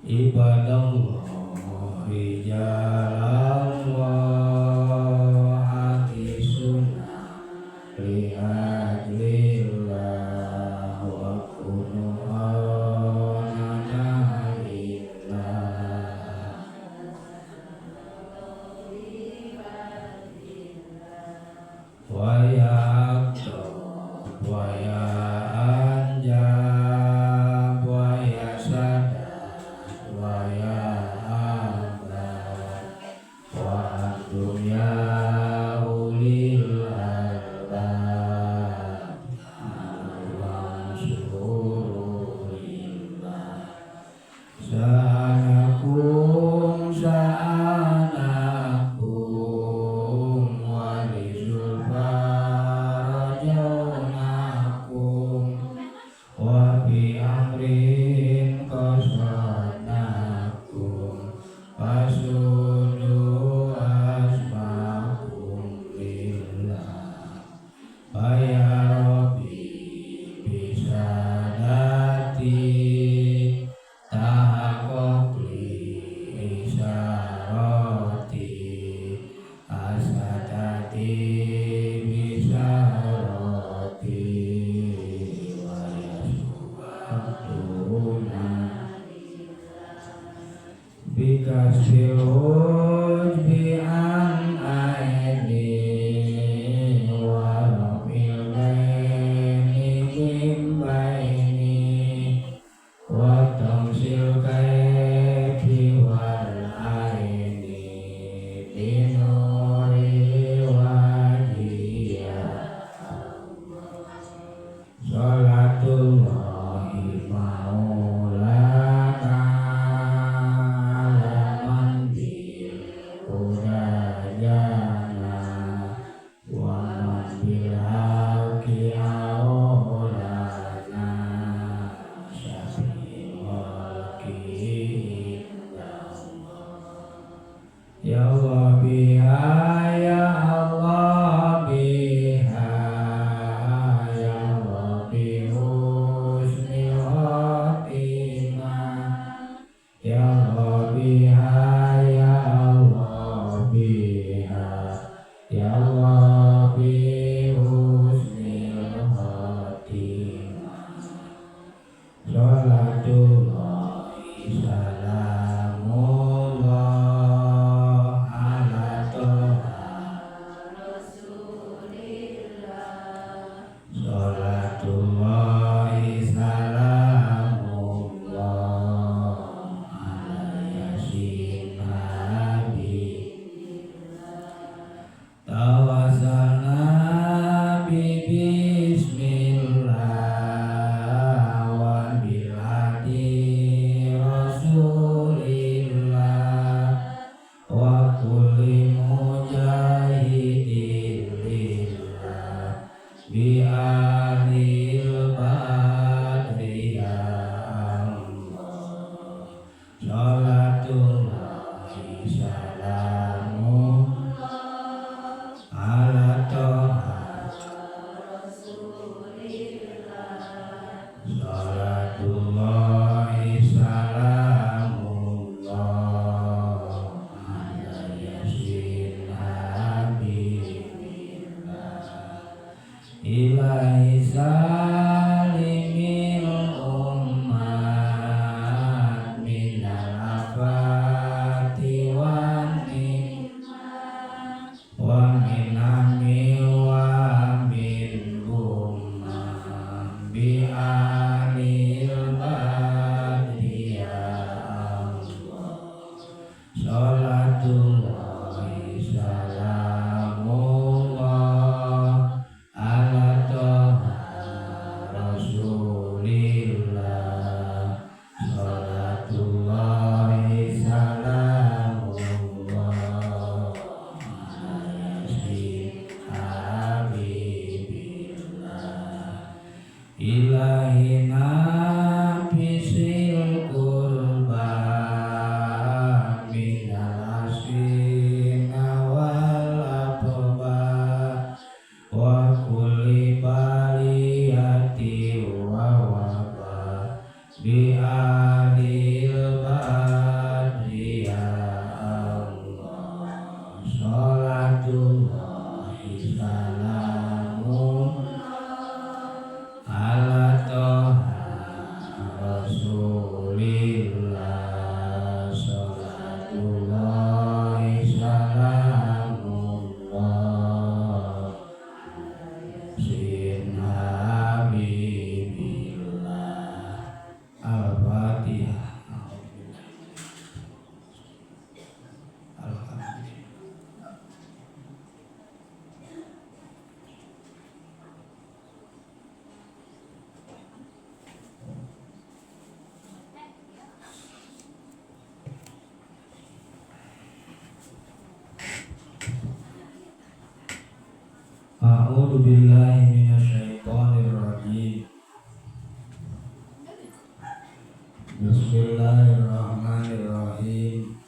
Ibadallah rijalallah atisuna liajlillah wa kunu awnana lillah wa ya abdo wa ya anjab wa ya sadad wa ya abad wa antum ya ulil albab wansuru lillah sa'anakum sa'anakum wa li zulfa rajaunakum wa bi amrin qasadnakum fasudu asmakum lillah ya Rabbi bisadati tahaqqaqli isyarati asadati bisyarati wa yasubatuna bikasfil hujbi an aini wa raf'il baini min baini wa tamsil kaifi wal aini binuri wajhiya Salatullahi maulana ala man bil hudajana wa man bil haqqi aulana syafi'il khalqi. Ya Allah biha, ya Allah biha, ya Allah bi husnil khatimah, ya Allah biha, ya Allah biha, ya Allah bi husnil khatimah. Salatullahi salamullah ala toha Rasulillah. Salatullahi salamullah ala yasin nabi. Tawassalna bi bismillah wa bil hadi rasulillah wa kulli mujahidin lillah bi alil badri ya Allah. Salatullahi salamu ala toha Rasulillah. Salatullahi salamullah ala yasin habibillah. Ilahi salimil ummat minal afati wan wa min hammi wa min ghummah bi alil badri ya Allah. Salatullahi salamullah ala toha rasulillah. Salatullahi salamullah ala yasin habibillah. Ilahi nafisil kurba minal asina wal aqba wa kulli baliyati wa waba bi alil. Rasulillah salatullahi salamullah Sin Habibillah. Al-Fatihah. Alhamdulillah. A'udzu billahi minasyaitonir rajim. Bismillahirrahmanirrahim.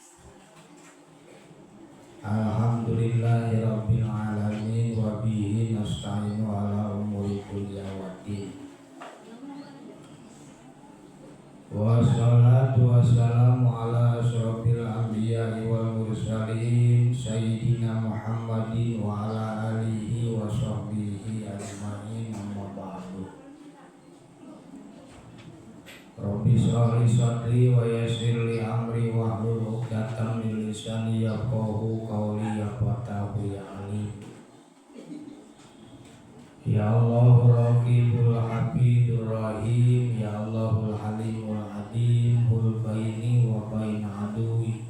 Alhamdulillahi rabbil alamin wa bihi nasta'inu ala umuri dunya waddin. Wassalatu wassalamu ala asyrafil anbiya'i wal mursalin sayyidina Muhammadin wa ala alihi wa sahbihi ajmain, amma ba'du. Rabbi shrah li sadri wa yassir li amri wahlul 'uqdatam min lisani yafqahu qawli ya fatahu ya alim. Ya Allah Raqibul Hafidur Rahim, ya Allahul Halimul Adim hul baini wa baina aduwi.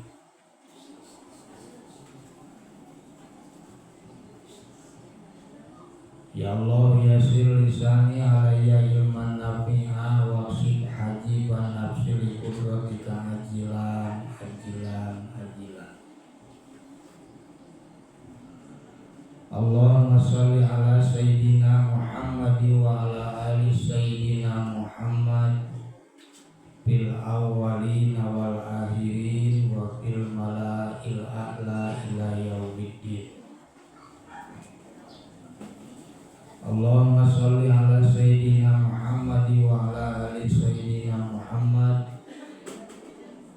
Ya Allah yassir lisani alayya ilman nafi'a wa sid hajiban nafsi li qudratika ajilan ajilan ajilan. Allahumma sholli ala sayyidina Muhammad wa ala ali sayyidina Muhammad fil awwalin wal akhirin wa fil mala'il a'la ila yaumiddin. Allahumma sholli ala sayyidina Muhammad wa ala ali sayyidina Muhammad.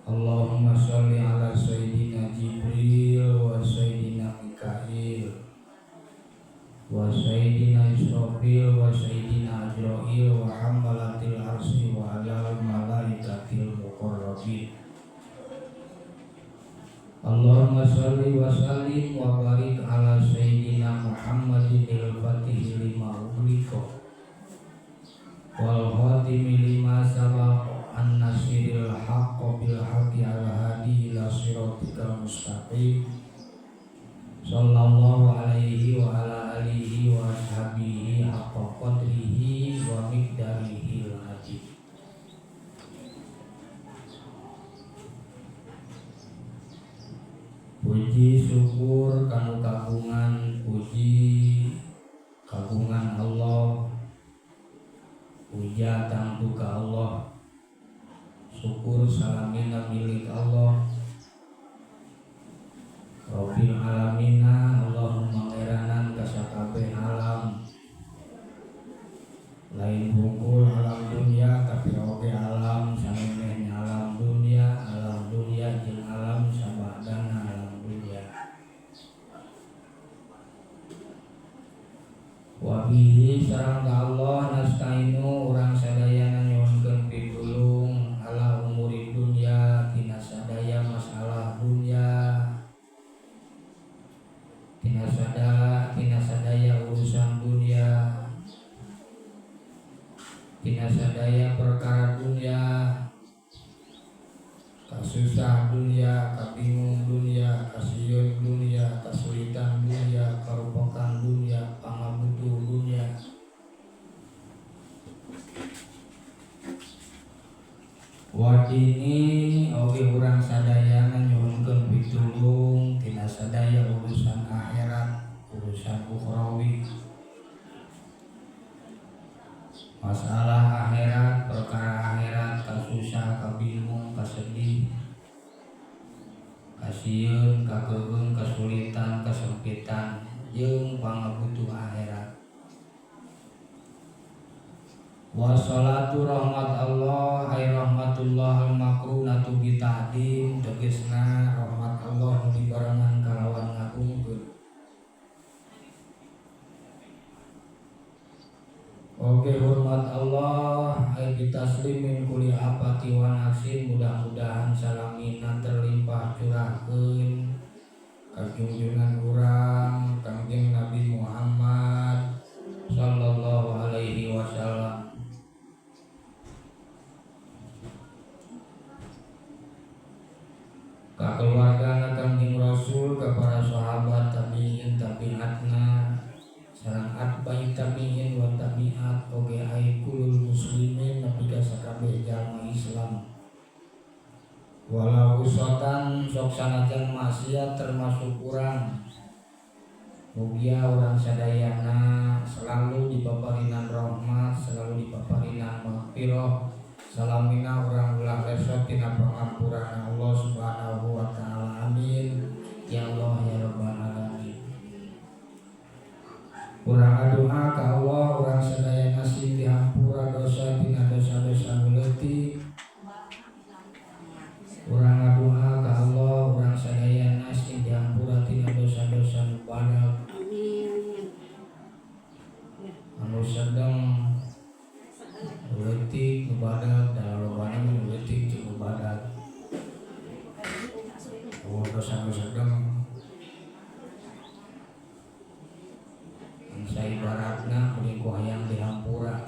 Allahumma sholli ala sayyidina Jibril wa sayyidina Mikail wa sayyidina Israfil wa sayyidina Azrail wa hamalatil arsy wa alal malaikatil muqarrabin. Allahumma sholli wa sallim wa barik ala sayyidina Muhammadin al-fatih lima ughliqa wal khatimi lima sabaq an-nasiril haqq bil haqqi al hadi ila siratikal mustaqim sallallahu alaihi wa ala alihi wa ashabihi haqqa qadrihi wa miqdarihil azim. Puji syukur kanu kagungan, puji kagungan Allah, puja tangtu ka Allah, syukur salamina milik Allah Rabbil alamina. Allahumma ngeranan kasakabeh alam, lain hungkul alam dunia tapi oge alam samemehna alam dunia, alam dunia jeung alam sabadana alam dunia. Wa bihi sareng ka Allah nastainu urang sadayana nyuhunkeun pitulung ala umuri dunya tina sadaya masalah dunia, tina sadaya urusan dunia, tina sadaya perkara dunia, kasusah dunia, kabingung dunia, kasieun dunia, kasulitan dunia, karupakan dunia, pangabutuh dunia. Wadini oge urang sadayana nyuhunkeun pitulung tina sadaya urusan akhirat, urusan ukhrawi, masalah akhirat, perkara akhirat, kasusah, kabingung, kasedih, kasieun, kakeung, kasulitan, kasempitan jeung pangabutuh akhirat. Wassalatu rahmat Allah ay rahmatullah al-makrunatu bi ta'dim, tegesna rahmat Allah nu dibarengan kalawan ngagungkeun. Oge hormat Allah ay bitaslimin kuli afatin afati wa naqsin, mudah-mudahan salamina terlimpah curahkeun ka junjungan urang Kangjeng Nabi Muhammad sallallahu alaihi wasallam. Ka keluargana Kangjeng Rasul, ka para sahabat, tabiin, tabiatna, sareng atbai tabiin wa tabiat, oge ai kulul muslimin nepi ka sakabeh jalma Islam. Walau usotan sok sanajan maksiat termasuk urang. Mugia urang sadayana selalu dipaparinan rahmat, selalu dipaparinan maghfirah. Salamina urang ulah lesot tina pangampuran Allah Subhanahu wa taala. Amin. Ya Allah ya Rabbal alamin. Urang ngadoa ka Allah urang sadayana sing dihampura dosa tina dosa-dosa nu leutik. Urang ngadoa ka Allah urang sadayana sing dihampura tina dosa-dosa nu badag. Amin. Anu sedeng, nu leutik, nu badag, da lolobana nu leutik jeung nu badag. Oh, dosa nu sedeng. Saibaratna mending ku hayang dihampura.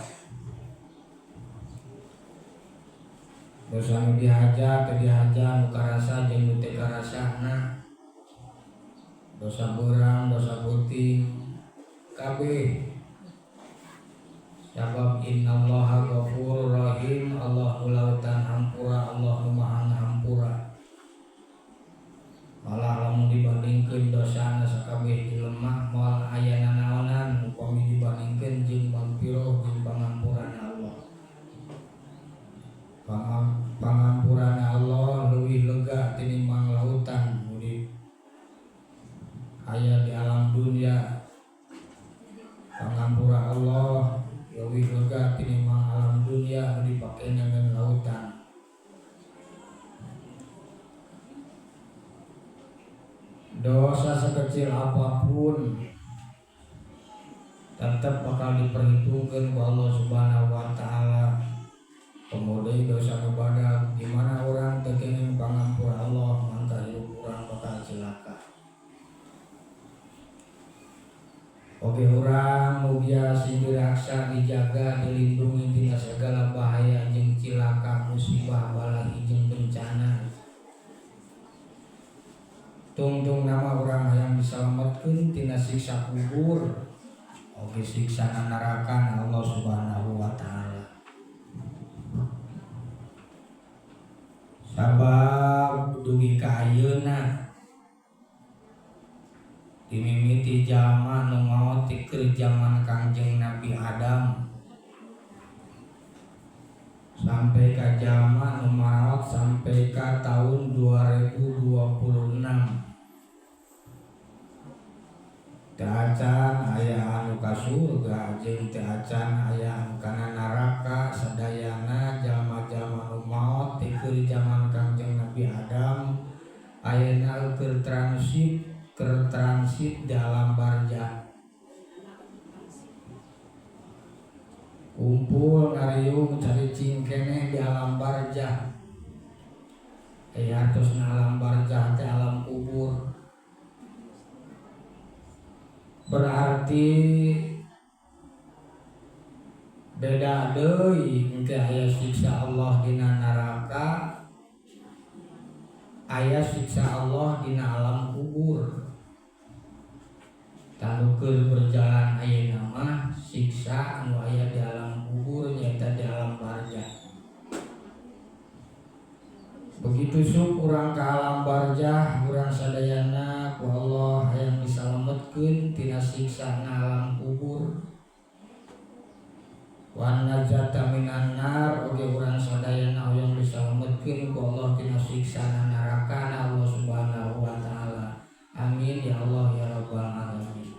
Dosa nu dihaja teu dihaja, nu karasa jeung nu teu karasana. Dosa beurang, dosa peuting, kabeh. Sabab innallaha ghafurur rahim, Allah nu lautan hampura, Allah nu maha ngahampura. Malah lamun dibandingkeun dosana sakabeh jelema moal aya nanaonan upami dibandingkeun jeung magfirah jeung pangampuran Allah. Pangampuran Allah leuwih lega tinimbang lautan nu di aya di alam dunia. Pangampura Allah leuwih lega tinimbang alam dunia nu dipake dengan lautan. Dosa sekecil apapun tetap bakal diperhitungkan ku Allah Subhanahu wa taala. Kemudian dosa nu badag di mana orang teu kenging pangampura Allah, mangka hirup urang bakal cilaka. Oge urang mugia sing diraksa, dijaga, dilindungi tina segala bahaya jeung cilaka, musibah, balahi jeung bencana. Tungtung nama urang hayang disalametkeun tina siksa kubur, oge siksa neraka Allah Subhanahu wa taala. Sabab dugi ka ayeuna dimimiti jalma nu maot ti keur jaman Kangjeng Nabi Adam sampai ka jalma nu maot sampai ka tahun 2026. Teu acan aya anu ka surga jeung teu acan aya anu kana neraka. Sadayana jalma-jalma nu maot ti keur jaman Kangjeng Nabi Adam ayeuna keur transit dalam barzah. Kumpul ngariung caricing keneh di alam barzah. Aya hartosna alam barzah teh alam kubur. Berarti beda deui engke aya siksa Allah dina neraka, aya siksa Allah dina alam kubur. Tanu keur berjalan ayeuna mah siksa anu aya di alam kubur nyaeta di alam barzah. Begitu sup urang ka alam barzah, urang sadayana ku Allah hayang disalametkeun tina siksa na alam kubur. Wan najata minan nar, oge urang sadayana hoyong disalametkeun ku Allah tina siksa na neraka na Allah Subhanahu wa taala. Amin ya Allah ya Rabbal alamin.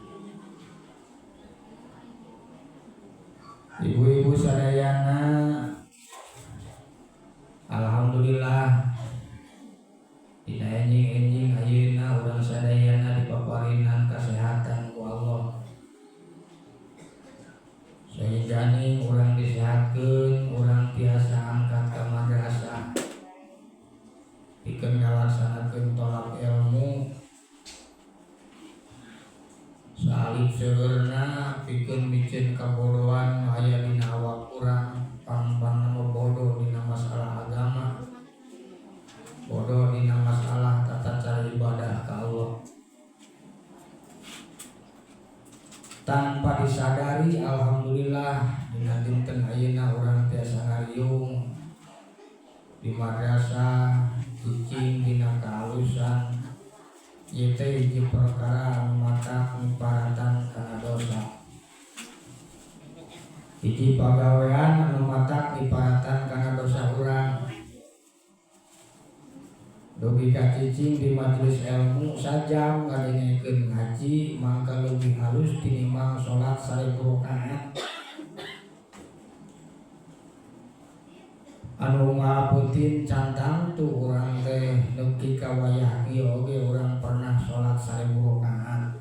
Ibu-ibu sadayana, alhamdulillah dina enjing-enjing ayeuna urang sadayana dipaparinan kasehatan ku Allah. Sehingga urang disehatkeun, urang tiasa angkat ka madrasah. Seueurna pikeun miceun kabodohan nu aya dina awak urang, pang-pangna mah bodoh dina masalah agama, bodoh dina masalah tata cara ibadah ka Allah. Tanpa disadari, alhamdulillah dina dinten ayeuna urang tiasa ngariung di madrasah, cicing dina kehalusan. Ieu teh hiji perkara anu matak miparatan kana dosa, hiji pagawean anu matak miparatan kana dosa urang. Dugi ka cicing di majelis ilmu sajam ngadengekeun ngaji mangka leuwih halus tinimbang salat 1000 rakaat. Anu ngalaputin can tangtu urang teh nepi ka wayah ieu oge urang pernah salat 1000 rakaat.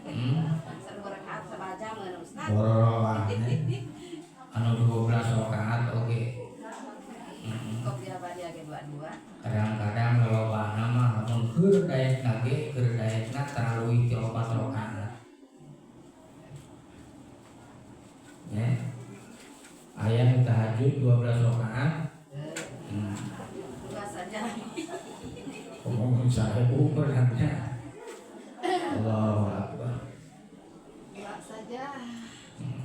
1000 rakaat sabajam ngeun, Ustaz. Bororoah anu 12 rakaat oge. Kok dia dia ge dua-dua. Kadang-kadang lolobana mah lamun keur daekna ge, keur daekna tara leuwih ti 4 rakaat. Ya. Aya nu tahajud 12 rakaat. Dua saja. Ngomong 1000 beratnya. Allahu Akbar. Dua saja.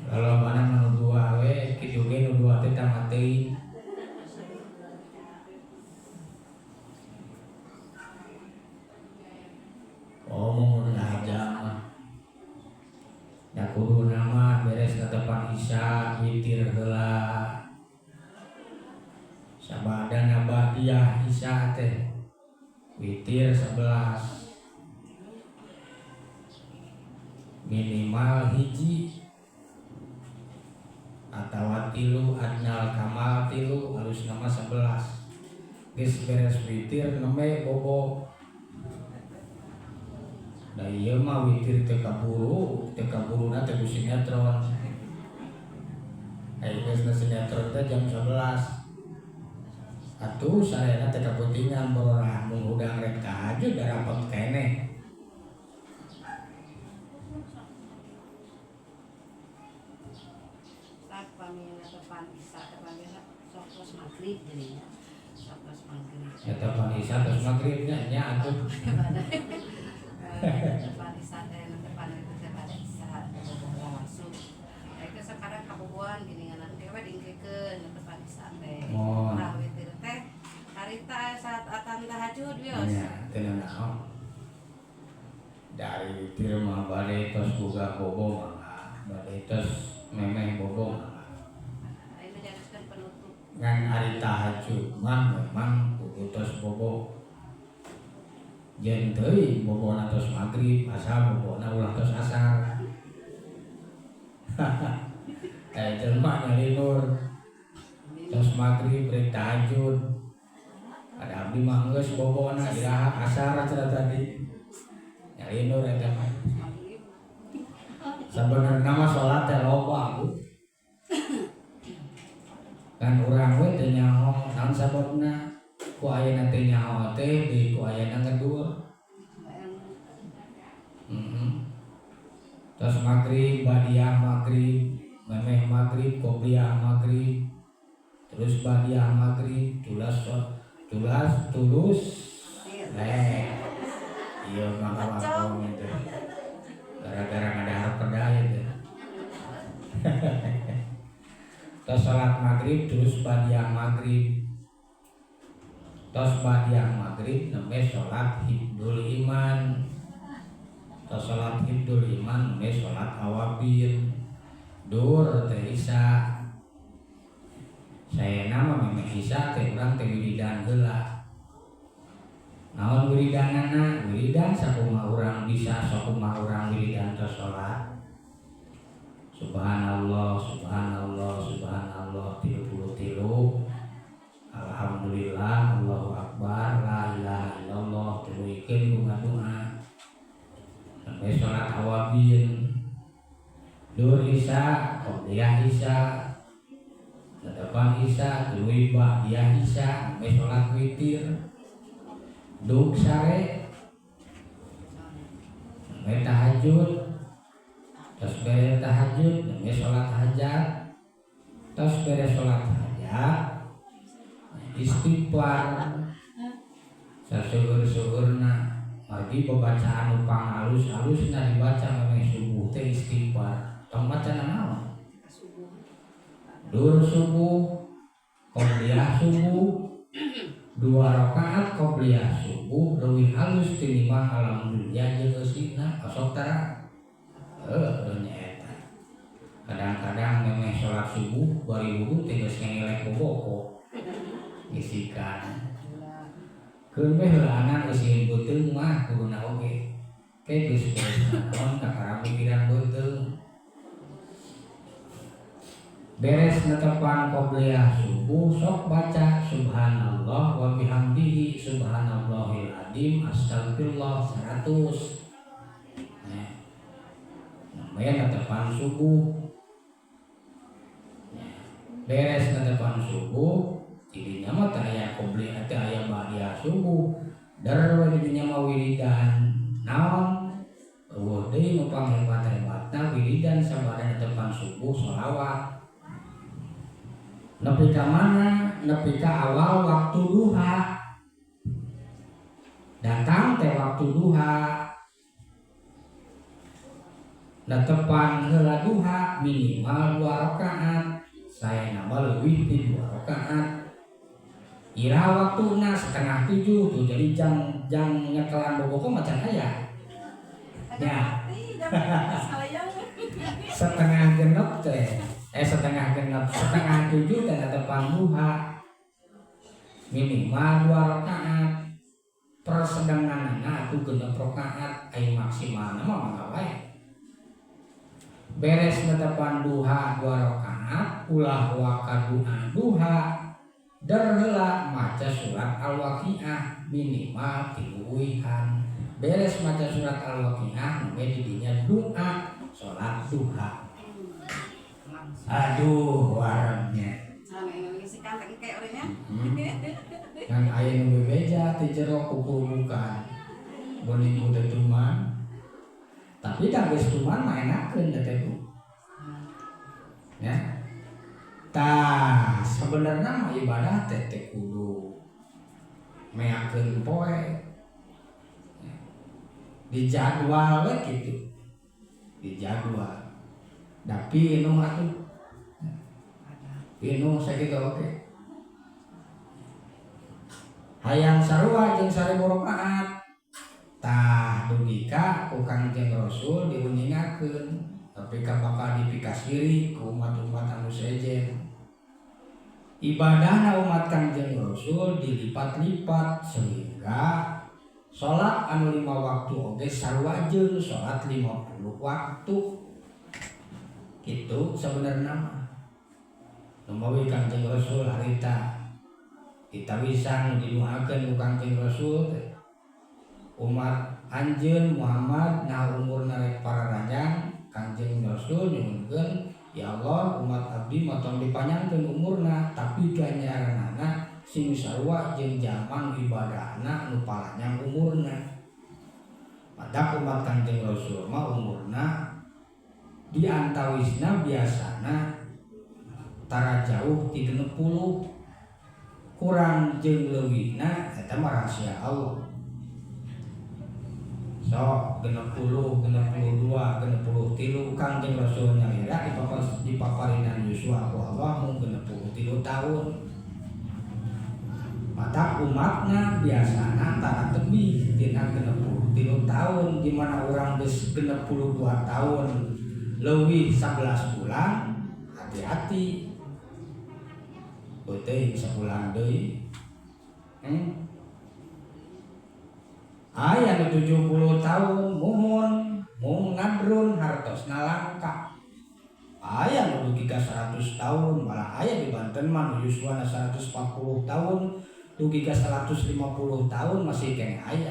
Lolobana mah nu dua we, kitu ge nu dua teh tamat teuing. Oh, mun aja mah. Da kuduna mah beres netepan isya witir heula. Sabadana ba'diyah isya teh witir 11. Minimal hiji atawa 3, adnal kamal 3, halus nama 11. Geus beres witir nembe bobo. Da ieu mah witir teu kaburu, teu kaburuna teh ku sinetron. Ai geus na sinetron teh jam 11. Atuh sarena teh kaputingan bororah mun hudang rek tahajud da rapot keneh. Ustaz, pami netepan isya teh pami sok tos magrib jadinya. Sok tos magrib. Netepan isya tos magrib nya, nya atuh. Netepan isya teh netepan itu teh pada isya bobo langsung. Nah, itu sekarang kaboboan gini nganan kewe dingkekeun netepan isya teh. Moal. Nah, witir teh harita saat atan tahajud wios. Nya, teu nanaon. Dari witir mah bade tos boga bobo mah, bade tos memeh bobo mah. Ayeuna jadiskeun penutup. Ngan ari tahajud mah memang kudu tos bobo. Jeung teuing bobona tos magrib, asal bobona ulah tos asar. Jelema nyalinur tos magrib rek tahajud. Ada abdi mah geus bobona iraha asar cenah tadi. Nyalinur eta mah. Sabenerna mah salat teh loba, Bu. Kan urang we teu nyaho naon sababna. Ku ayeuna teh nyaho teh deui ku ayeuna ngedul. Tos magrib, badiah magrib, memeh magrib, qobliyah magrib, terus badiah magrib, tulas tulas tulus. Iya mah kawakong itu. Gara-gara ngadahar pedai itu. Tos salat maghrib terus badiah maghrib. Tos badiah maghrib nembe salat hibdul iman. Tos salat hibdul iman nembe salat awabin. Dur teh isya. Saya nama memeh isya teh urang teh wiridan heula. Naon wiridanana? Wiridan sakumaha urang bisa, sakumaha urang wiridan tos salat. Subhanallah, subhanallah, subhanallah 33. Alhamdulillah, Allahu Akbar, la ilaha illallah, tuluykeun bunga-bunga. Sampai salat awabin. Dur isya, qobliyah isya, Tetepan isya, tuluy ba'diyah isya, sampai salat witir. Duk sare. Nembe tahajud, terus beres tahajud nembe sholat hajat, terus beres sholat hajat istighfar saseueur-seueurna. Margi babacaan nu pangalus-alusna dibaca memeh subuh teh istighfar. Tong maca naon? Subuh. Dur subuh, qobliyah subuh, dua rakaat qobliyah subuh leuwih halus tinimbang alam dunya jeung eusina. Osok tara heuh nya eta. Kadang-kadang memeh salat subuh bari wudu teh geus ngelek boboko ngisikan. Keun we heulaanan eusieun beuteung mah kuduna oge ke geus beres naon kakara mikiran beuteung. Beres netepan qobliyah subuh sok baca subhanallah wa bihamdihi subhanallahil azim astagfirullah 100. Nah, namanya netepan subuh. Nah, beres netepan subuh jadinya mah teu aya qobliyah, teu aya ba'diyah subuh, dar we didinya mah wiridan naon. Euweuh deui nu panghebat-hebatna wiridan sabada netepan subuh sholawat. Nepi ka mana? Nepi ka awal waktu duha. Datang teh waktu duha, netepan heula duha minimal 2 rakaat, saya nama leuwih ti 2 rakaat. Iraha waktuna? 6.30 tuh. Jadi jam jam nyekelan boboko macan aya ya. 5.30 teh, 5.30, 6.30 teh netepan duha minimal 2 rakaat. Persedenganana atuh 6 rakaat, ai maksimalna mah mangga wae. Beres netepan duha 2 rakaat, ulah waka doa duha, der heula maca surat Al-Waqiah minimal 3 uihan. Beres maca surat Al-Waqiah nembe di dinya doa salat duha. Aduh, warangnya. Kan aya nu bebeja ti jero kukubukan beuning teu tuman, tapi da geus tuman mah enakeun teh, Bu, ya. Tah, sebenarnya mah ibadah teh teh kudu meakeun poe di jadwal we kitu, di jadwal. Tapi nu atuh pinuh sakitu oge hayang sarua jeung 1000 rakaat. Tah, dugi ka ku Kangjeng Rasul diuningakeun tapi ka bakal dipikasiri ku umat-umat anu sejen. Ibadahna umat Kangjeng Rasul dilipat-lipat sehingga salat anu 5 waktu oge sarua jeung salat 50 waktu gitu sebenarnya mah. Numawi Kangjeng Rasul harita ditawisan didoakeun ku Kangjeng Rasul teh, umat anjeun Muhammad nah umurna rek pararanjang. Kangjeng Rasul nyuhunkeun, "Ya Allah, umat abdi mah tong dipanjangkeun umurna, tapi ganjaranana sing sarua jeung zaman ibadahna nu paranjang umurna." Matak umat Kangjeng Rasul mah umurna di antawisna biasana tara jauh ti 60, kurang jeung leuwihna eta mah rahasia Allah. Sok 60, 62, 63. Kangjeng Rasul nyalira dipaparinan yuswa ku Allah mung 63 tahun. Matak umatna biasana tara tebih tina 63 tahun. Di mana urang geus 62 tahun leuwih 11 bulan, hati-hati, peuting sabulan deui. Aya nu 70 tahun muhun, mung nadrun hartosna langka. Aya nu dugi ka 100 tahun, malah aya di Banten mah nu yuswana 140 tahun, dugi ka 150 tahun masih keneh aya,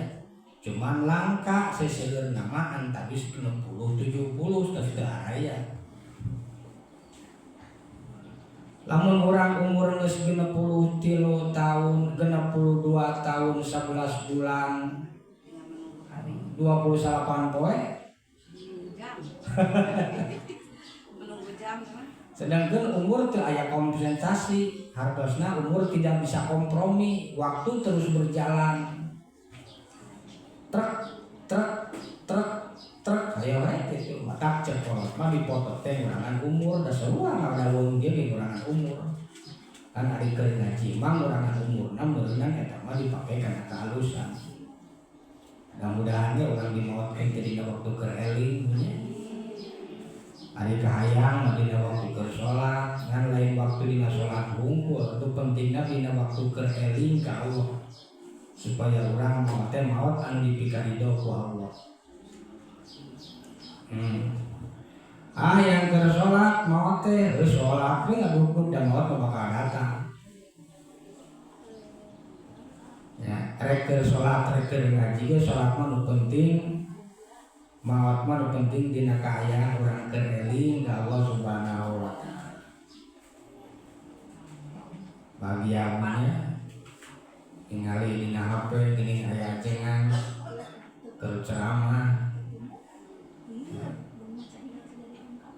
cuman langka. Seseueur nama antawis 60, 70 geus teu aya. Lamun urang umur geus 63 tahun, 62 tahun 11 bulan 28 poe. Menunggu jam mah. Sedangkan umur teu aya kompensasi, hartosna umur tidak bisa kompromi, waktu terus berjalan. Trek trek trek trek, ayo we kitu. Matak cek kolot mah dipoto teh ngurangan umur, da sarua ngadaweung ge ngurangan umur. Kan ari keur ngaji mah ngurangan umurna meureunnan eta mah dipake kana kehalusan. Mudah-mudahan ge urang dimaotkeun teh dina waktu keur eling nya. Ari kahayang mah dina waktu keur salat, ngan lain waktu dina salat hungkul, itu pentingna dina waktu keur eling ka Allah. Supaya urang maot teh maot anu dipikarido ku Allah. Ah, yang keur salat maot teh, heuh salat we ngagugnug da maot mah bakal datang. Ya, rek keur salat rek keur ngaji ge salat mah nu penting, maot mah nu penting dina kaayaan urang keur eling ka Allah Subhanahu wa taala. Bagiannya ningali dina HP geuning aya ajengan keur ceramah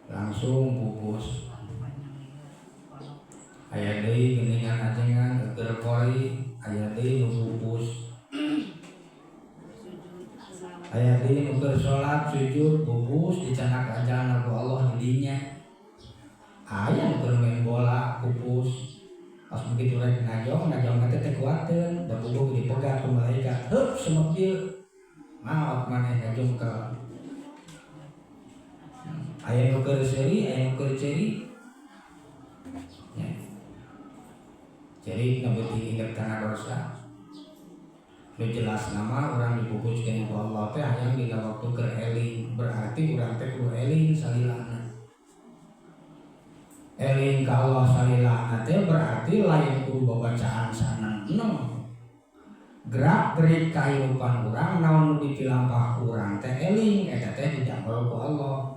langsung pupus. Aya deui geuningan ajengan keur kori, aya deui nu pupus. Aya deui nu keur salat sujud pupus dicanak ajalna ku Allah di dinya. Aya nu keur main bola pupus. Pas begitu rek najong, najong teh teu kuateun, da puguh dipegat ku malaikat. Heup semet ieu. Maot maneh ngajungkel. Aya nu keur seuri, aya nu keur ceuri. Ya. Jadi nu beuting inget kana dosa. Nu jelas nama urang dipupuskeun ku Allah teh hayang dina waktu keur eling, berarti urang teh kudu eling salilana. Eling ka Allah salilana teh berarti lain kudu babacaan saneng-eneng. Gerak gerik kahirupan urang naon nu dipilampah ku urang teh eling eta teh didamel ku Allah.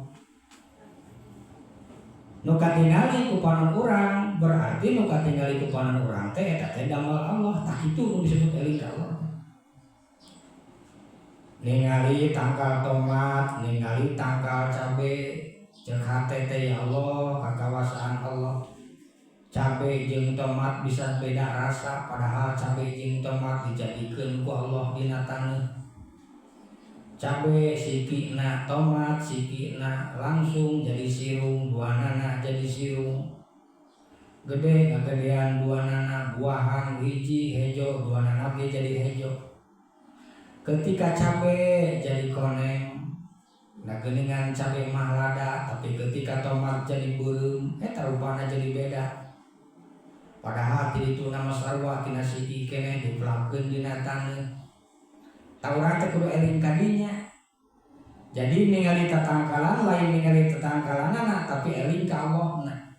Nu katingali ku panon urang berarti nu katingali ku panon urang teh eta teh damel Allah, tah kitu nu disebut eling ka Allah. Ningali tangkal tomat, ningali tangkal cabe, ceuk hate teh ya Allah kakawasaan Allah. Cabe jeung tomat bisa beda rasa padahal cabe jeung tomat dijadikeun ku Allah dina taneuh. Cabe sikina tomat sikina langsung jadi sirung, duanana jadi sirung. Gede ngagedean duanana buahan hiji hejo, duanana ge jadi hejo. Ketika cabe jadi koneng, nah geuningan cabe mah lada, tapi ketika tomat jadi beureum, eta rupana jadi beda. Padahal ti ditu nama sarua tina siki keneh dipelakeun dina taneuh. Tah urang teh kudu eling ka dinya. Jadi ningali tatangkalan lain ningali tatangkalanana tapi eling ka Allahna.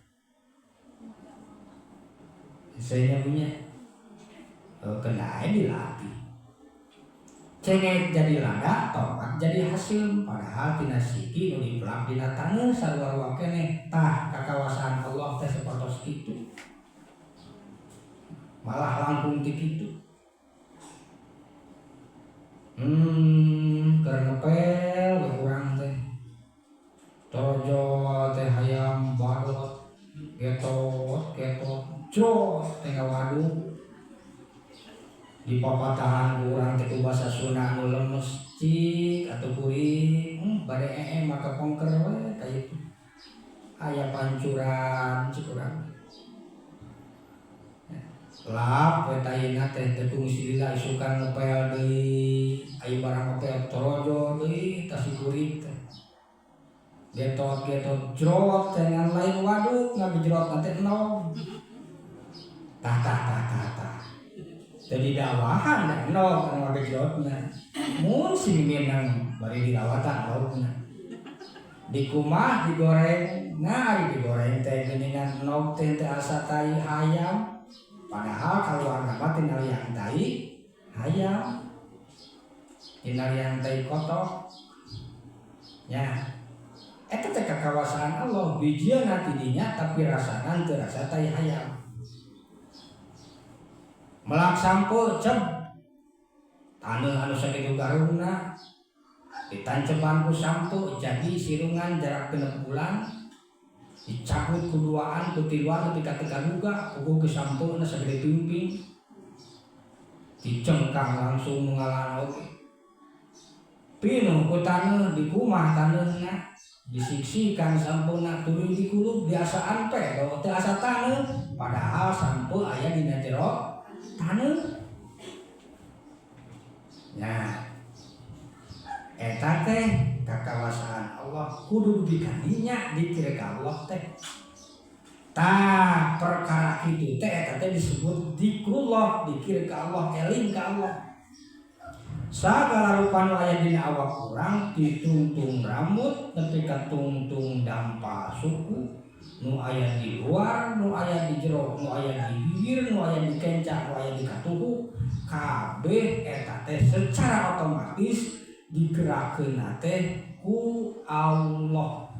Saya punya kena dilatih. Cengek jadi lada, tomat jadi hasil, padahal tina siki nu dipelak dina taneuh sarua-rua keneh. Tah kakawasaan Allah teh sapertos kitu. Malah langkung ti kitu. Keur ngepel we urang teh. Torojol teh hayam badot, getot, getot, jrot teh ngawaduk. Di papatahan urang teh ku basa Sunda nu lemes cik atuh kuring, bade ee maka pongker we ka itu. Aya pancuran cik urang. Lap we tayina teh teu kungsi lila isukan ngepel deui, aya barang ngepel torojol deui tas si kuring teh. Getot-getot jrot teh ngan lain waduk ngagejrot teh enog. Tah tah tah tah tah. Teu didakwahan da enog anu ngagejrotna. Mun si minang bari dirawatan enogna. Dikumah digoreng, nah ari digoreng teh geuningan enog teh teu asa tai hayam. Padahal kaluarna mah tina liang tai hayam. Tina liang tai kotok. Nya. Eta teh kakawasaan Allah, bijieuna ti dinya tapi rasana teu rasa tai hayam. Melak sampo ceb taneuh anu sakitu garungna Ditanceban ku sampo jadi sirungan jarak 6 bulan, dicabut ku duaan, ku tiluan, nepi ka teu kaduga. Puguh ke sampona sagede pimping, dicengkang langsung mengalah oge, pinuh ku taneuh, dikumah taneuhna, disiksikan sampona, tuluy dikulub, diasaan pedo teu asa taneuh, padahal sampo aya dina jero taneuh. Nah, eta teh kakawasaan Allah, kudu dugi ka dinya dikira ka Allah teh. Tah, perkara kitu teh eta teh disebut dikrullah, dikir ka Allah, eling ka Allah. Sagala rupa nu aya dina awak urang, ditungtung rambut nepi ka tungtung dampal suku, nu aya di luar, nu aya di jero, nu aya di bibir, nu aya di kenca, nu aya di katuhu, kabeh eta teh secara otomatis digerakkeun teh ku Allah.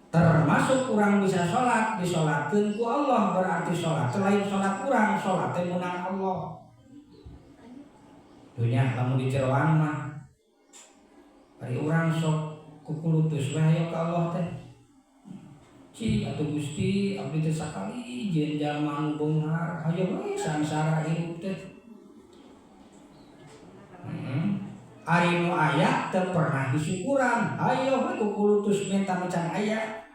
Termasuk urang bisa sholat, disolatkeun ku Allah, berarti sholat lain sholat urang, sholat teh menang Allah. Dunya lamun di jeroan mah ari urang sok kukulutus we hayo ka Allah teh. Ci atuh Gusti, abdi teh sakali jeung jalma anu beunghar, hayo we sangsara hirup teh. Ari nu aya teu pernah disyukuran, hayo we kukulutus minta macan aya.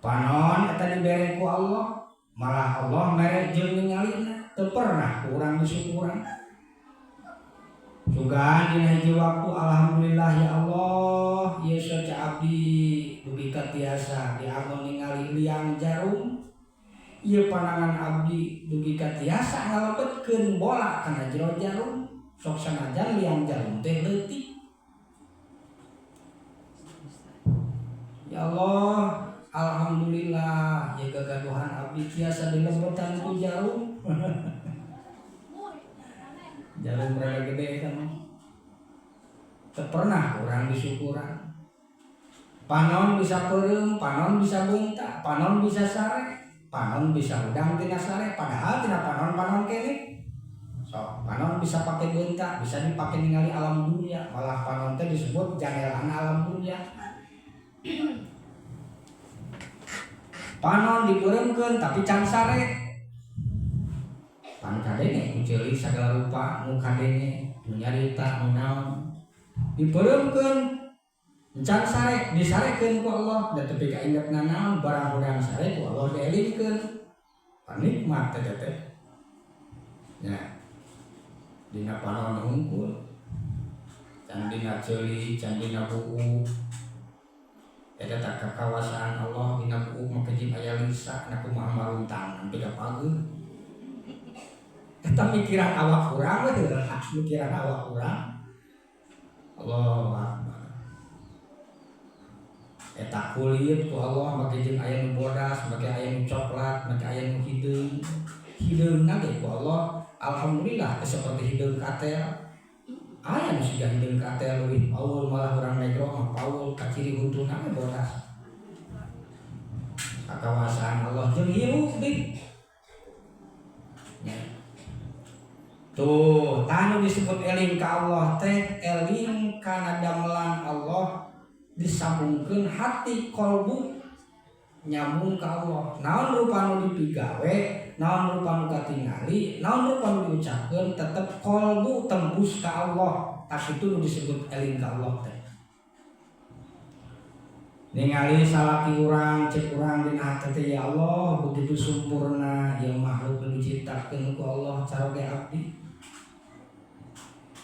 Panon eta dibere ku Allah, malah Allah mere jeung ningalina, teu pernah ku urang disyukuran. Sugan dina hiji waktu, alhamdulillah ya Allah, ieu soca abdi dugi ka tiasa diangon ningali liang jarum. Ieu panangan abdi dugi ka tiasa ngalebetkeun bola kana jero jarum, sok sanajan liang jarum teh leutik. Ya Allah, alhamdulillah ya gagaduhan abdi tiasa dilebetan ku jarum. Jarum rada gede kan. Teu pernah urang disyukuran. Panon bisa peureum, panon bisa beunta, panon bisa sare, panon bisa hudang tina sare, padahal tina panon-panon kene. Sok, panon bisa pakai beunta, bisa dipakai ningali alam dunia, malah panon teh disebut jandelana alam dunia. Panon dipeureumkeun tapi can sare. Pan kadenge ku ceuli sagala rupa nu kadenge, nu nyarita, nu naon. Dipeureumkeun can sare, disarekeun ku Allah, da tepi ka inget nanaon barang hudang sare ku Allah dielingkeun. Panikmat teh teh. Ya. Dina panon hungkul. Can dina ceuli, can dina buuk. Eta tak kakawasaan Allah, dina buuk make jeung aya lisa na kumaha maruntang sampai ka pageuh. Eta mikiran awak urang we, mikiran awak urang. Allahu Akbar. Eta kulit ku Allah make jeung aya nu bodas, make aya nu coklat, make aya nu hideung. Hideungna ge ku Allah alhamdulillah teh seperti hideung katel. Aya nu siga hideung katel leuwih paul, malah urang negro mah paul kaciri huntuna ge bodas. Kakawasaan Allah jeung hirup deui. Ya. Tuh, tanu disebut eling ka Allah teh eling kana damelan Allah, disambungkeun hati kolbu nyambung ka Allah. Naon rupa nu dipigawe, naon rupa nu katingali, naon rupa nu diucapkeun, tetep kolbu tembus ka Allah. Tak itu nu disebut eling ka Allah teh. Ningali salaki urang, cek urang dina hati teh, ya Allah, begitu sempurna ieu makhluk nu diciptakeun ku Allah caroge abdi.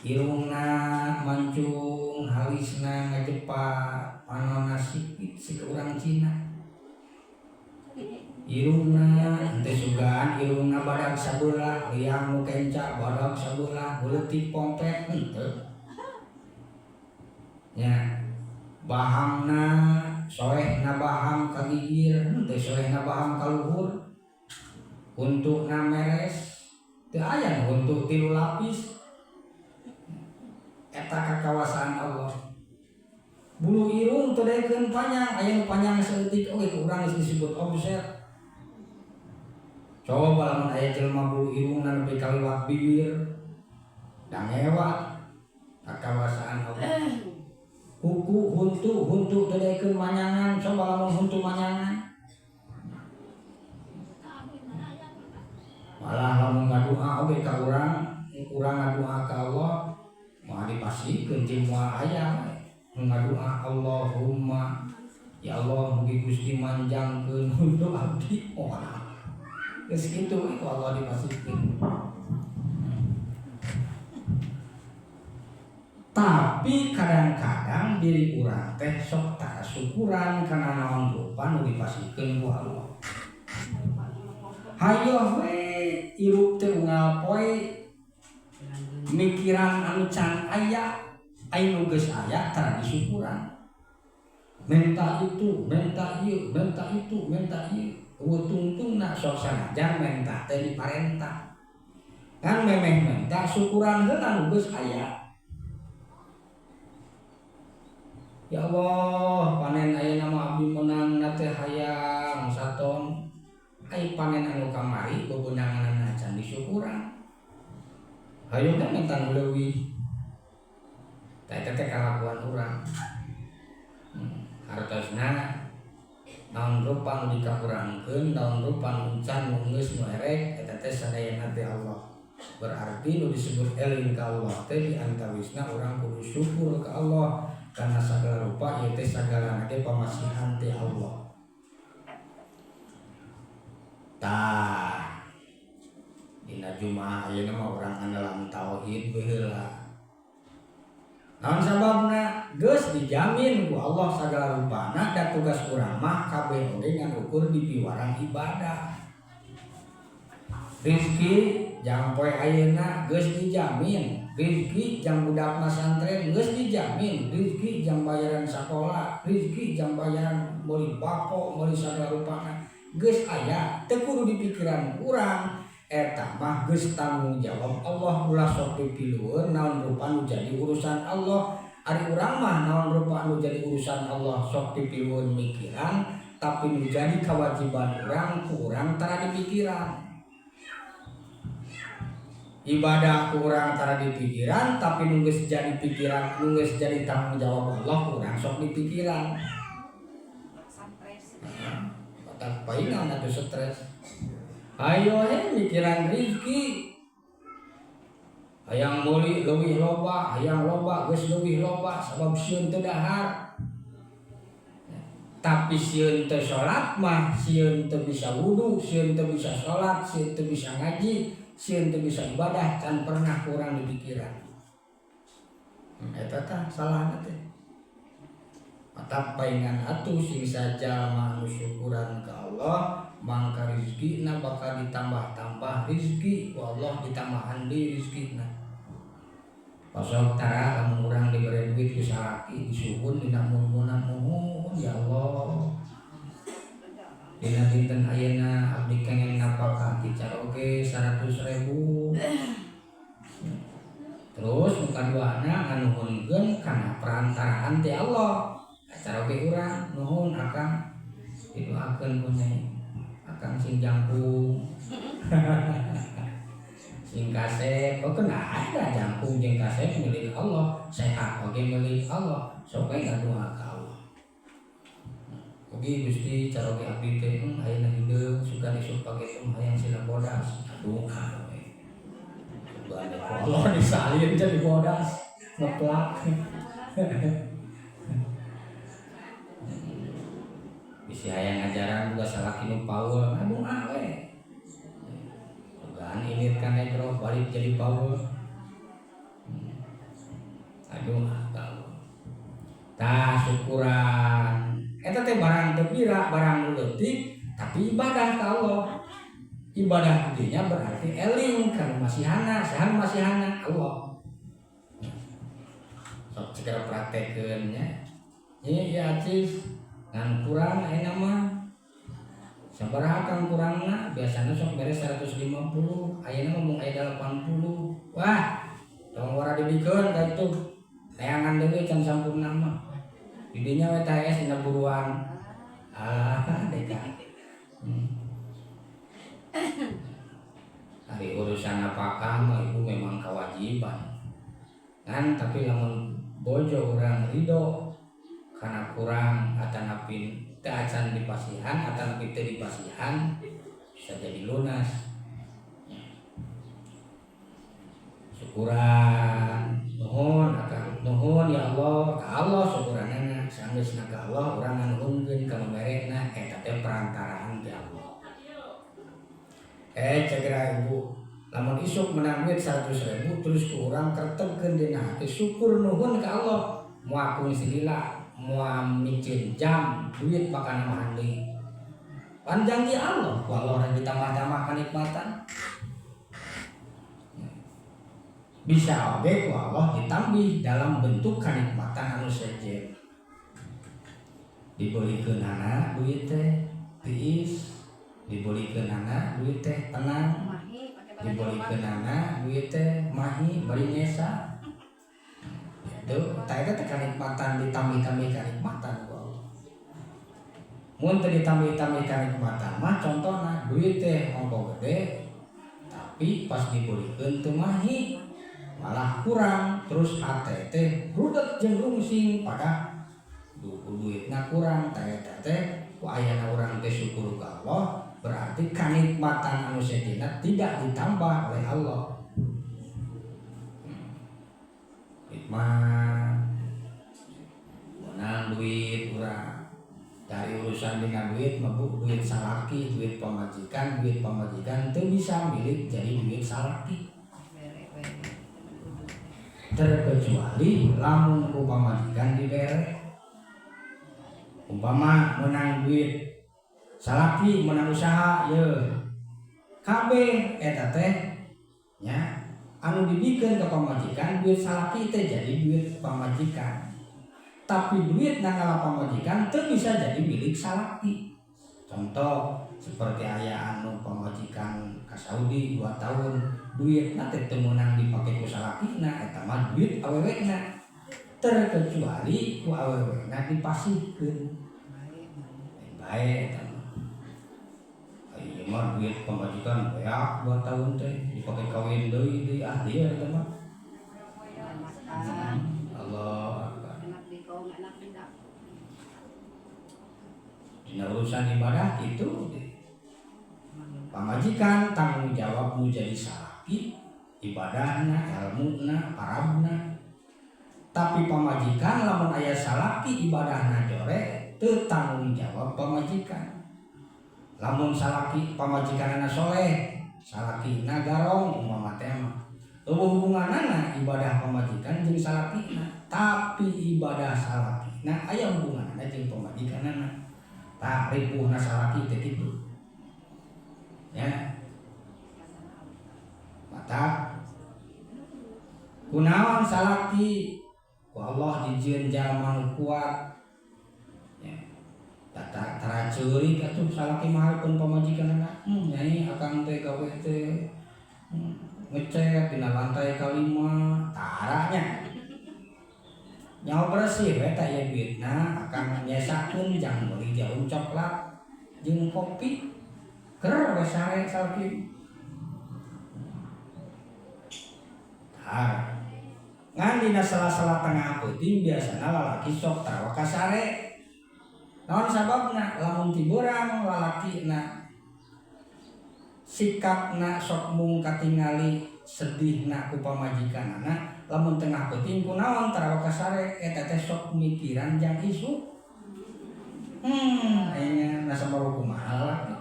Irungna mancung, halisna ngajepak, panonna sikit siga urang Cina. Irungna henteu sugan, irungna badag sabelah, liang nu kenca badag sabelah, leutik pompet henteu. Nya bahamna soehna baham ka gigir, henteu soehna baham ka luhur. Huntuna meres, teu aya nu huntu tilu lapis. Eta kakawasaan Allah. Bulu irung teu daekeun panjang, aya nu panjang saeutik oge ku urang geus disebut omset. Coba lamun aya jelema bulu irungna nepi ka liwat bibir, da ngewat. Kawasaan Allah. Kuku huntu huntu teu daekeun manyangan, coba lamun huntu manyangan. Malah lamun ngadoa oge ka urang, urang ngadoa ka Allah moal dipasihkeun jeung moal aya ngadoa Allahumma ya Allah mugi Gusti manjangkeun huntu abdi moal. Geus kitu we ku Allah dipasihkeun. Tapi kadang-kadang diri urang teh sok tara syukuran kana naon rupa nu dipasihkeun ku Allah. Hayoh we hirup teh unggal poe mikiran anu can aya, aya nu geus aya tara disyukuran. Minta itu, minta ieu, minta itu, minta ieu. Eueuh tungtungna sok sanajan minta teh diparentah. Kan memeh minta syukuran heula nu geus aya. Ya Allah, panen ayeuna mah abdi meunang teh hayang saton. Ai panen anu kamari bebenanganna can disyukuran. Hayo kan minta nu leuwih. Tah eta teh kalakuan urang. Hartosna naon rupa nu dikakurangkeun, naon rupa nu can nu geus nu erek eta teh sadayana teh Allah. Berarti nu disebut eling ka Allah teh di antawisna urang kudu syukur ka Allah karena sagala rupa ieu teh sagalana ge pamasihan ti Allah. Tah dina Jumaah ayeuna mah urang andalan tauhid we heula. Naon sababna? Geus dijamin ku Allah sagala rupana da tugas urang mah kabeh oge ngan ukur dipiwarang ibadah. Rizki jang poe ayeuna geus dijamin, rizki jang budak masantren geus dijamin, rizki jang bayaran sakola, rizki jang bayaran meuli bako, meuli sagala rupana geus aya, teu kudu dipikiran urang. Eta mah geus tanggung jawab Allah, ulah sok pipilueun naon rupa nu jadi urusan Allah. Ari urang mah naon rupa nu jadi urusan Allah sok pipilueun mikiran, tapi nu jadi kewajiban urang ku urang tara dipikiran. Ibadah ku urang tara dipikiran, tapi nu geus jadi pikiran, nu geus jadi tanggung jawab Allah ku urang sok dipikiran. Stres. Otak paingan atuh stres. Ayo he mikiran rizki. Hayang meuli leuwih loba, hayang loba geus leuwih loba sabab sieun teu dahar. Tapi sieun teu salat mah, sieun teu bisa wudu, sieun teu bisa salat, sieun teu bisa ngaji, sieun teu bisa ibadah, can pernah kurang dipikiran. Eta tah salahna teh. Mata paingan atuh sing sajalma nu syukuran ka Allah, mangka rizkina bakal ditambah-tambah rizki ku Allah, ditambahan deui rizkina. Pasal tara lamun urang dibere duit ku salaki disuhun dina mun-munan muhun ya Allah. Dina dinten ayeuna abdi kengen napakah ti caroge 100.000. Terus nu kaduana nganuhunkeun kana perantaraan ti Allah. Caroge urang nuhun akang didoakeun ku nyai. Akang sing jangkung. Sing kasep, oh kena ada jangkung jeung kasep milik Allah, sehat oge milik Allah. Sok we ngadoa ka Allah. Mugi Gusti caroge abdi teh ayeuna hideung sugan isuk page hayang sila bodas. Doa we. Sugan ku Allah disalin jadi bodas, ngeplak. Bisi hayang ngajaran boga salaki nu paul, ngadoa we. Sugan ilit ka negro balik jadi paul. Aduh, tahu. Tah syukuran. Eta teh barang teu pira, barang nu leutik, tapi ibadah ka Allah. Ibadah dinya berarti eling kana masihana, saha masihana Allah. Sok segera praktekeun nya. Ieu ya acis ngan kurang ayeuna mah. Sabaraha kang kurangna? Biasana sok beres 150, ayeuna mah mung aya 80. Wah, tong wara dibikeun ka itu. Neangan deui can sampurna mah. Di dinya we tah es dina buruan. Ah, deka. Ari urusan apakah mah ibu memang kewajiban. Kan tapi lamun bojo urang ridho kana kurang atanapi teu acan dipasihan atanapi teu dipasihan bisa jadi lunas. Syukuran, nuhun akang, nuhun ya Allah, ka Allah syukuranana, sanggeusna ka Allah urang nganuhunkeun ka nu merena eta teh perantaraan ti Allah. Cegera ibu, lamun isuk menang duit 100.000 terus ku urang kertegkeun dina hati syukur nuhun ka Allah, moal kungsi lila, moal micin jam duit bakal namahan deui. Pan janji Allah, ku Allah urang ditambah-tambah kenikmatan. Bisa oge ku Allah ditambih dalam bentuk kenikmatan anu sejen. Dibelikeunana duit teh tiis, dibelikeunana duit teh tenang, dibelikeunana duit teh mahi bari nyesa. Itu tah eta teh kenikmatan ditambih-tambih kenikmatan ku Allah. Mun teu ditambih-tambih kenikmatan mah contohna duit teh ongko gede tapi pas dibelikeun teu mahi malah kurang, terus hate teh rudet jeung rungsing pada duitna kurang. Tah eta teh ku ayana urang teh syukur ka Allah berarti kanikmatan anu sejenna tidak ditambah oleh Allah. Nikmat menang duit urang dari urusan dengan duit mabuk duit salaki, duit pamajikan, duit pamajikan teu bisa milik jadi duit salaki. Terkecuali lamun ku pamajikan dibere. Umpama menang duit salaki menang usaha ye kabeh eta teh nya anu dibikeun ka pamajikan duit salaki teh jadi duit pamajikan, tapi duit nangala pamajikan teu bisa jadi milik salaki. Contoh seperti aya anu pamajikan ka Saudi 2 tahun duitna teh teu meunang dipake ku salakina, eta mah duit awewena, terkecuali ku awewena dipasihkeun bae eta mah. Ieu mah duit pamajikan beak 2 tahun teh dipake kawin deui deui ah lieur eta mah. Allah Akbar. Enak di kaum, enak di dapur. Dina urusan ibadah kitu pamajikan tanggung jawab nu jadi salaki ibadahna, ilmuna, parabna. Tapi pamajikan lamun aya salaki ibadahna jore teu tanggung jawab pamajikan. Lamun salaki pamajikanana soleh, salakina garong umpama teh mah. Eueuh hubunganana ibadah pamajikan jeung salakina, tapi ibadah salakina aya hubunganana jeung pamajikanana. Tah ripuhna salaki teh kitu. Ya. Mata kunaon salaki ku Allah dijieun jalma nu kuat. Ya. Tata tara ceurik atuh salaki mah pun pamajikanana. Nyai akang teh gawe teh ngecek dina lantai kalima tara nya. Nyawa bersih we tah ieu duitna akang nyesakeun jang meuli jarum coklat jeung kopi. Ker we sare salaki. Tah. Ngan dina sela-sela tengah peuting biasana lalaki sok tara kasare. Naon sababna? Lamun tiburang lalakina sikapna sok mung katingali sedihna ku pamajikanana, lamun tengah peuting kunaon tara kasare eta teh sok mikiran jang isuk. Ayeuna nasa baru kumaha lalaki.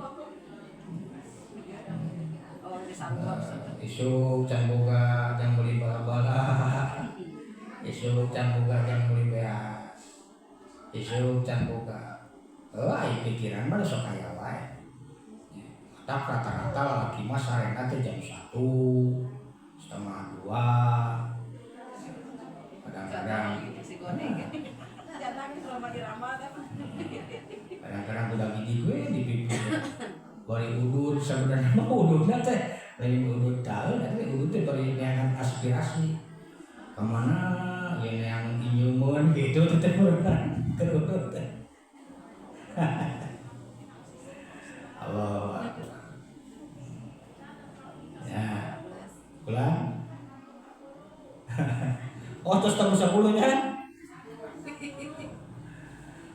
Isuk can boga jang beli bala-bala. Isuk can boga jang beli beas. Isuk can boga. Ai pikiran mah sok aya wae. Tak rata-rata lalaki mah sarena teh jam 1, setengah 2. Kadang-kadang kadang-kadang udah gigi gue di pipi. Bari udur sebenarnya mah udurna teh lain udur tahu tapi udur teh bari neangan aspirasi kemana ya neangan inyumun gitu teh teh keur udur teh. Allah Akbar. Ya, pulang. Oh, terus temu 10 nya.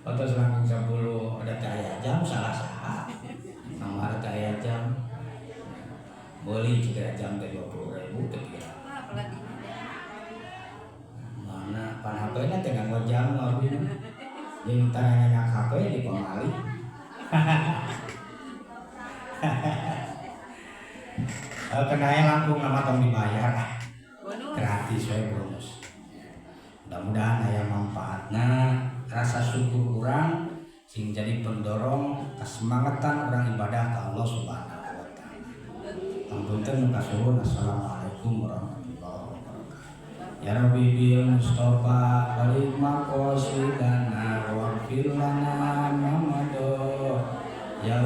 Oh, terus langkung 10 ada teh aya jam salah saha. Nama ada teh aya jam. Beli jika jam teh 20.000 teh kira. Nah, apalagi Mana pan HP na teh nganggo jam abdi mah. Jeung tara nyanyak HP di pamali. Eh, kenanya langkung nama tong dibayar ah. Bonus. Gratis we, bonus. Mudah-mudahan aya manfaatna, rasa syukur urang sing jadi pendorong kesemangatan urang ibadah ke Allah Subhanahu wa taala. Ampun nu kasuhun. Assalamualaikum warahmatullahi wabarakatuh. Ya Rabbi bil Mustafa baligh maqasidana waghfir lana ma madha. Ya